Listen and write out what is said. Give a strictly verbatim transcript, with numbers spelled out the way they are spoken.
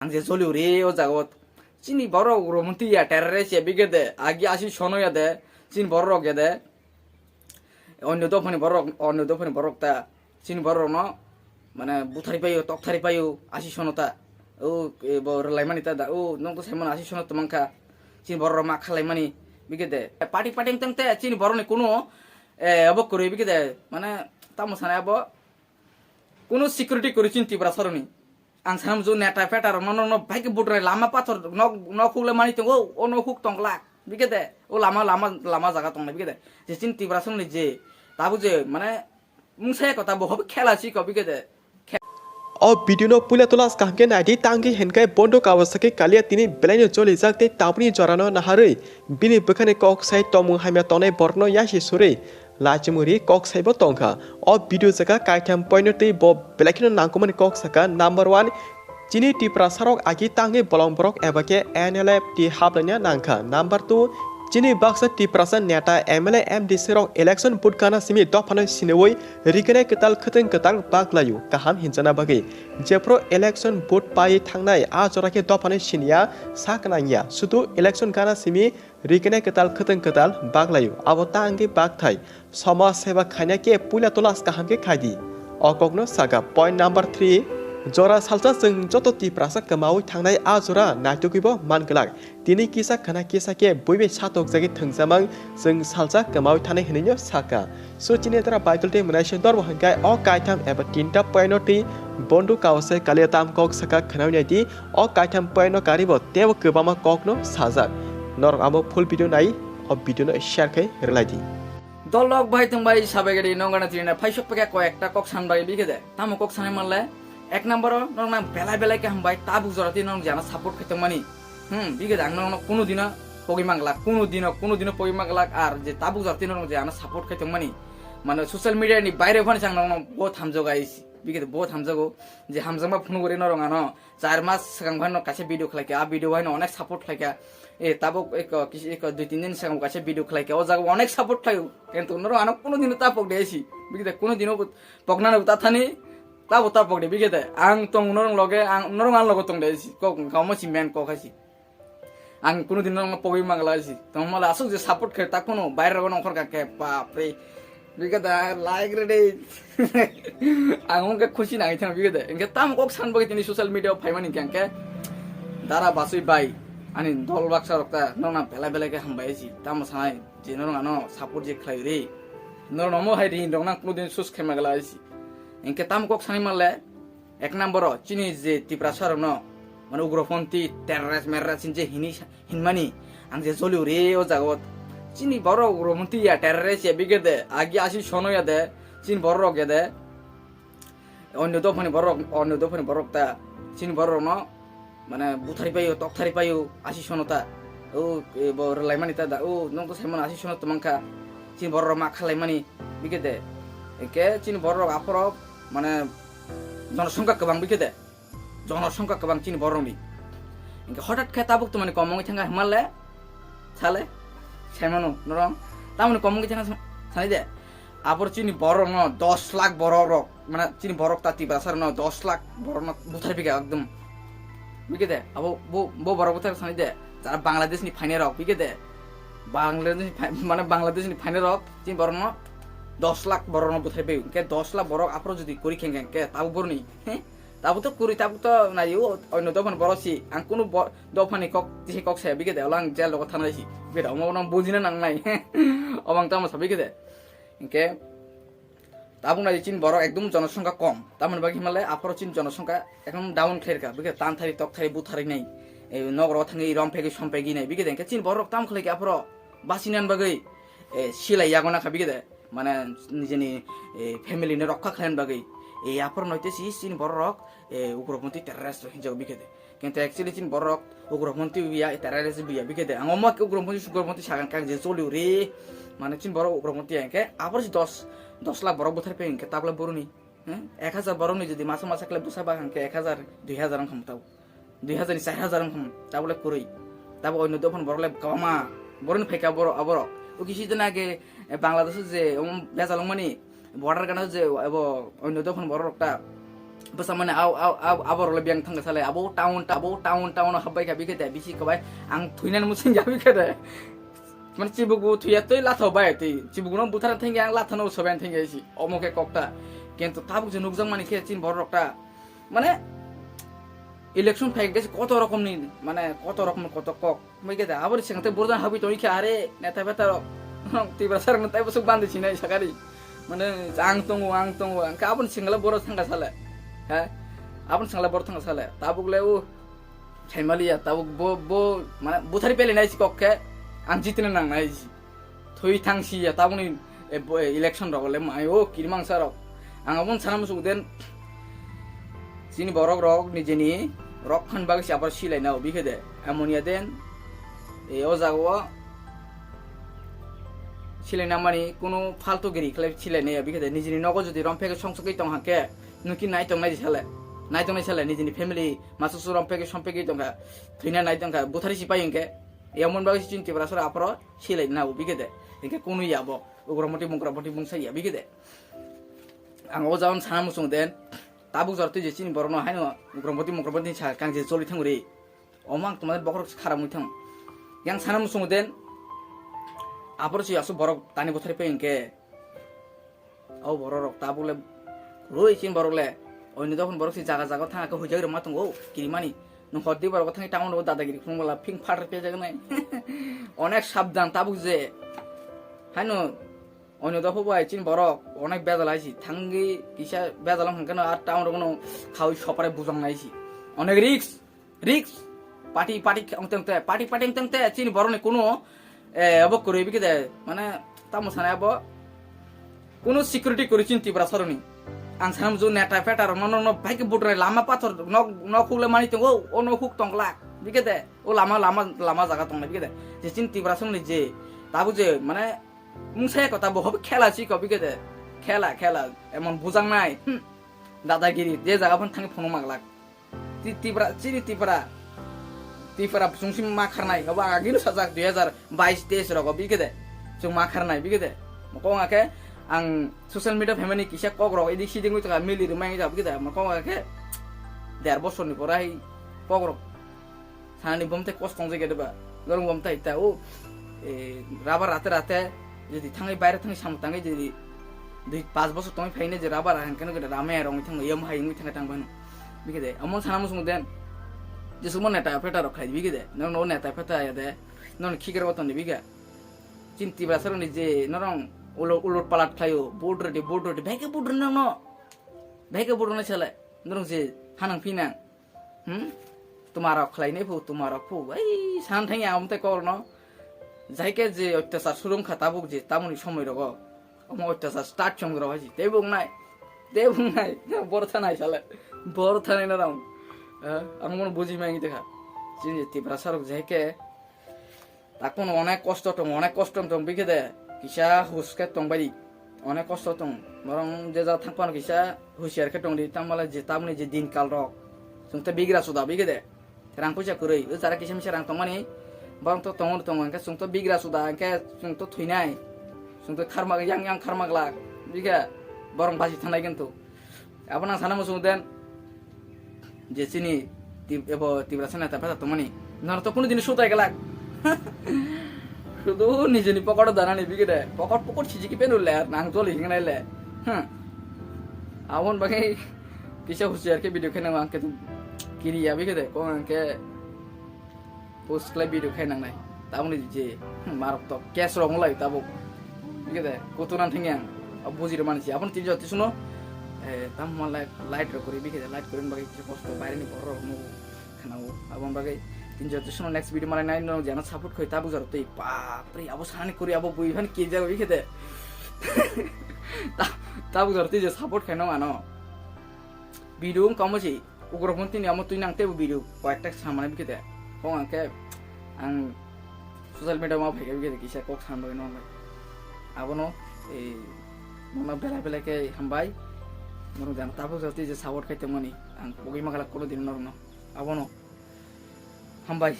Ang je joli uri o jaga o. Chini borok ugromonti ya terrorist ya bigede. Agi asi sono ya de. Chini borok ya de. Onyo dophani borok, onyo dophani borok ta. Chini borok no mane buthari payo, tokthari payo, asi sono ta. O, e, bo rwlai mani ta da. O, nong to saimano asi sono to mankha. Chini borok ma khalai mani. Bigede. Party party tang te chini borok ni kuno, e, abo kuri bigede. Mane tamo sana abo. Kuno security kuri chini Tiprasa roni. Ang sanam ju neta feta rok no, no, no, bike butre lama pathor nok, nok huk le mani tongo, o nok huk tongla. Bigede, o lama, lama, lama jaga tongnai bigede. Je chini Tiprasa ni je, tabu je, mane, mungsa ko tabu hobi khela si ko bigede. O video no puila tola kaham khe naidi tangki henkai bondo kawasaki kalia tini belai no joli jak tei tabuni jora no naharwi bini bwkhani kok sai tomung hamya tongnai borok no yasi surwi lachimuri kok saibo tongkha. O video jaga kaitham point no tei bo belai kheno nangkukmani kok saka number one. Chini Tiprasa rok agi tangwi bolong borok eba khe N L F T haplaina nangkha. Number two, chini baksa Tiprasa neta M L A M D C rok election vote gana simi dophano siniwi rikinai kwtal khwtwng kwtal baklaio kaham hinjana bagwi. Jephru election vote pai thangnai a jora khe dophano siniya sak nangya. Sudu election gana simi rikinai kwtal khwtwng kwtal baklaio, abo ta wngwi bakthai. Somaj seba khaina khe puila tola kaham khe khaidi. O kokno saka point number three, jora salsa chwng joto Tiprasa kwmawi thangnai a jora naitugwibo man glak. Tini kisa khana kisa khe buibai satok jagwi thwngsamang chwng salsa kwmawi thanai hwnwino saka. So chini dara Baitul tei mwnaising dormo hwnkhe o kaitham eba tinta point no twi bondu kawase kalia tam kok saka khwnawi naidi. O kaitham point no karibo teibo kwbangma kokno sajak. Norok abo full video nai, o video no share khai rwlai di. Dolok bai tong bai sabai gadi nong gana tirina phaisok pekha koi ekta kok san bai bikhe de. Tamo kok sanai manle? Ek number o norok nang belai belai khe hambai tabuk jora twi norok jana support khai tong mani. Hmm, bikhe de ang norok no kunu dino pogwi manglak, kunu dino, kunu dino pogwi manglak ar je tabuk jora twi norok jana support khai tong mani. Mane social media ni baire phani sang norok no bo thamjok ais. Bikhe de bo thamjago je hamjakma phunuk gori norok ano. Char mas swkang phano kaisa video khlaikha, a video haino onek support khlaikha. E, tabuk eko, kis-, eko dui tin din swkang kaisa video khlaikha. O jaga onek support khlaio. Kintu norok ano kuno dino ta pok de si. Bigde kuno dino bo poknano ta thani, tabo ta pok de bigde. Ang tong norok loge, ang norok ang logo tong de si. Kok gamo si men kok hai si. Ang kuno dino norok pogwi mangla si. Tong mala asuk je support khe ta kuno baire rogo nongkhor ka ke, bap re. Bigada like re de. Ang wngkha khusi nangwi thang bigada. Engke tam kok san bagwi tini social media o phaimani hingke angke dara basui bai ani dol baksa rok ta nokna belai belai khe hambai si. Tamo sanai je norok ano support je khlai ri. Norok no mo hai ri rok nang kuno din sus khe magla si. Engke tam kok sanai male. Ek number o chini je Tiprasa rok no, mane ugroponthi terrorist merrorist je hini hinmani, ang je joli uri o jaga o chini borok ugroponthi ya terrorist ya bigede agi asi sono ya de chini borok rok ya de onyo dophani borok, onyo dophani borok ta chini borok rok no mane buthari paio, tokthari paio, asi sono ta. O, e, bo rwlai mani ta da, o, nong to saimano asi sono twmang kha. Chini borok rok ma khalai mani, bikhe de. Engke chini borok rok aphoro, mane, jonosongkha kwbang bikhe de. Jonosongkha kwbang chini borok rok ni. Engke hotat khe tabuk twmani kom wngwi thangkha hwnmale, sale, saimano, norok, tamoni kom wngwi thangkha sani de. Abor chini borok no dos lakh borok rok, mane chini borok ta Tiprasa rok no dos lakh borok no buthar bika ekdom. Bike de, abo bo, bo borok buthar sani de, jara Bangladesh ni phainai rok, bike de. Bangladesh ni phai-, mane Bangladesh ni phainai rok, chini borok no dos lakh borok no buthar bai. Ke dos lakh borok aphro jodi kuri kheng kheng ke, tabo borok ni, he? Tabo to kuri, tabo to nai o, onno dophani borok si, ang kunu bo-, dophani kok, tisi kok saya bike de, olang jail rogo thanai si. Bike de, omo no bujina nang nai. Obang tamo sa bike de. Engke tabuk nai chini borok ekdom jonosongkha kom. Tamoni bagwi himale aphoro chini jonosongkha ekdom down khlairkha. Bikhe tanthari tokthari butharwi nai. E, nogoro thangwi rompegwi sompegwi nai. Bikhe de engke chini borok tam khlaikha aphoro basinan bagwi, e, silai yago nakha bikhe de. Mane nijeni, e, family ni rokha khlaina bagwi. E, aphoro noite si chini borok, e, ugroponthi terrorist rok hinjago bikhe de. Kintu actually chini borok ugroponthi ya, terrorist ya, bikhe de. Ang omo khe ugroponthi, sugroponthi sagan kang je choli uri. Mane chini borok ugroponthi ya, hingke abor si dos, dos lakh borok buthar pe hingke tabla boroni. He? Ek hajar borok ni jodi masa masa kle busa ba hingke ek hajar, dui hajar wngkha tabo. Dui hajar ni char hajar wngkha tabla kurui. Tabo oino dophani borok le kwbangma. Boroni phaikha borok, aborok. O kisi dina age, e, Bangladesh je, um, bejal wngmani, border gana je, abo oino dophani borok rok ta. Bwsa mani au, au, au, aborok le biyang thangkha sale, abo town, abo town, town o habbai kha bikhe de, bisi khabai ang thuinani muchung ya bikhe de. Mane chibuk bo thuya tei latha bai tei, chibuk no buthar thangya ang latha no soben thangya si, omo khe kokta. Kintu tabuk je nukjak mani khe chini borok ta, mane election phai khe koto rokom ni, mane koto rokom ni koto kok. Mui khe da, aboni sengte borok habwi tongwi khe, are, neta beta rok. Tibra sarok no taibo sok bandi sinai sakari. Mane, ang tongo, ang tongo, ang khe aboni sengla borok thangka sale. He? Aboni sengla borok thangka sale. Tabuk le o, saimaliya, tabuk bo, bo, mane, buthari pele nai si kok khe, ang jitini nang nai si. Thwi thang si ya, tabukni e, bo, e, election rok le mai o kirmangsa rok. Ang aboni sana muchung den chini borok rok nijeni rok phan bagwi se abar silai na obi khe de. Amoni ya den e o jaga o silai na mani kuno faltu giri khlai silai na obi khe de. Nijeni nogo jodi rom phege song sogwi tong hang khe nuki nai tong nai sale. Nai tong nai sale nijeni family masu su rom phege som phege tong kha. Thwina nai tong kha buthari sipai hing khe. Yamon bagwi chini Tiprasarok aphoro silai na obi khe de. Hing khe kuno ya bo. Ugromoti mugromoti mungsa ya bikhe de. Ang o jaon sana muchung den. Tabuk jor twi je chini borokno haino ugromoti mugromoti sa kang je choli thang ri. Omo ang tongmani bokhorok kharam wi thang. Yang sana muchung den. Aphoro si asuk borok tani bothari pe hingke. O borok rok tabuk le roi chini borok le. Oino dophon borok si jaga jaga thang khe hujai rwma tongo kirimani. Nwng hor di borok thangwi town rogo dadagiri khulumala phing phatar pejagnai. Onek sabdan tabuk je. Haino oino dopho bai chini borok onek bejal hai si thangwi kisa bejal wng khe no ar town rogo no khaui soprai bujang nai si. Onek risk, risk. Party, party wng tong te, party, party wng tong te chini borok ni kuno, eh, abo kwrwi bikhe de, mane, tamo sanai abo. Kuno security kwrwi chini Tiprasarokni. Ang sana muchung neta peta rok no, no, no, bike budrai lama pathor nok, nok huk le mani tongo, o nok huk tong glak. Bikhe de, o lama, lama, lama jaga tong nai bikhe de. Je chini Tiprasarokni je, tabuk je, mane, mungsa ya kota bo hobo khela si ko bikhe de. Khela, khela, emon bujang nai. Hmm. Dadagiri, je jaga phan thangwi phunuk ma glak. Ti-, Tipra, chini Tipra. Tipra chwng si ma kharnai. Obo ang agino sajak dui hazar bais teis rogo bikhe de. Chwng ma kharnai bikhe de. Mokong akhe ang social media phaimani kisa kok rok edik siding wi taka mili rwmai wngya bikhe de. Mokong akhe der bosor ni pore hai kok rok sanani bomte kos tong jagya de ba. Norong bomte ita o, eh, rubber rate rate jodi thangwi baire thangwi samung tangwi jodi dui pas bosor tongwi phaine je rubber hangkhe no gede rame rongwi thangwi yam hai wngwi thangkhe tang bano. Bikhe de, amon sana muchung den. Jesumo neta peta rok khai bikhe de. Nono neta peta ya de. Nono khikar boton de bikhe. Chini Tiprasarokni je norong ulo-, ulot palat khlaio, vote redi, vote redi, bhai khe vote redi nono. Bhai khe vote redi sale. Norong je hanang phinang. Hmm? Tumarok khlainai phu, tumarok phu. Ai, san thangya amte korno. Jaike je ottachar surung kha tabuk je tamoni somoi rogo. Omo ottachar start chong rok hai. Tebung nai. Tebung nai. Bor thanai sale. Bor thanai na ram. Eh, ang mon buji mangi dekha. Chini Tiprasarok jaike. Takhon onek kosto tong, onek kosto tong bikhe de. Kisa hus khe tong bai. Onek kosto tong. Norong je ja thang phano kisa husiar khe tong di. Tamale je tamoni je din kal rok. Chwng te bigra suda bikhe de. Rang puisa kwrwi, o jara kisa misa rang tongmani, borok to tongo tongo, hwnkhe chwng to bigra suda, hwnkhe chwng to thwinai, chwng to kharma, yang yang kharma glak, bikhe borok basi thanai kintu. Abono ang sana muchungo den, je chini Tip-, ebo Tiprasa neta bwsa tongmani, norok to kunu din sutai glak. Sudu nijini pokoto danani bikhe de, pokot pokot sijiki penu le, nang joli hingnai le. Hmm. Aboni bagwi kisa husiar khe video khe nango, ang khe kiri ya bikhe de, kok ang khe post khlai video khai nangnai. Tabukni je, hmm, marok to case rok wng lai tabuk. Bikhe de, kutu nan thangya ang. Abo buji rwmani se. Aboni tin jora tisukno, eh, tamo ma light, light rok kwrwi bikhe de, light kwrwini bagwi kisa kosto baireni borok rok nugo, khwnao. Aboni bagwi tin jora tisukno next video malai nai, no jana support khai tabuk jora twi. Bapre, abo sani kwrwi, abo bui phani kiri jago bikhe de. Ta-, tabuk jora twi je support khai nang ano. Video wng kamo se. Ugrok phone tini amo twi nang teibo video koyekta samani bikhe de. Kok ang khe ang social media ma phaikha bikhe de kisa kok san bagwi nong lai. Abono, eh, nono belai belai khe hambai. Norok jana tabuk jora twi je support khai tongmani. Ang bugwi ma khala kono din norokno. Abono hambai.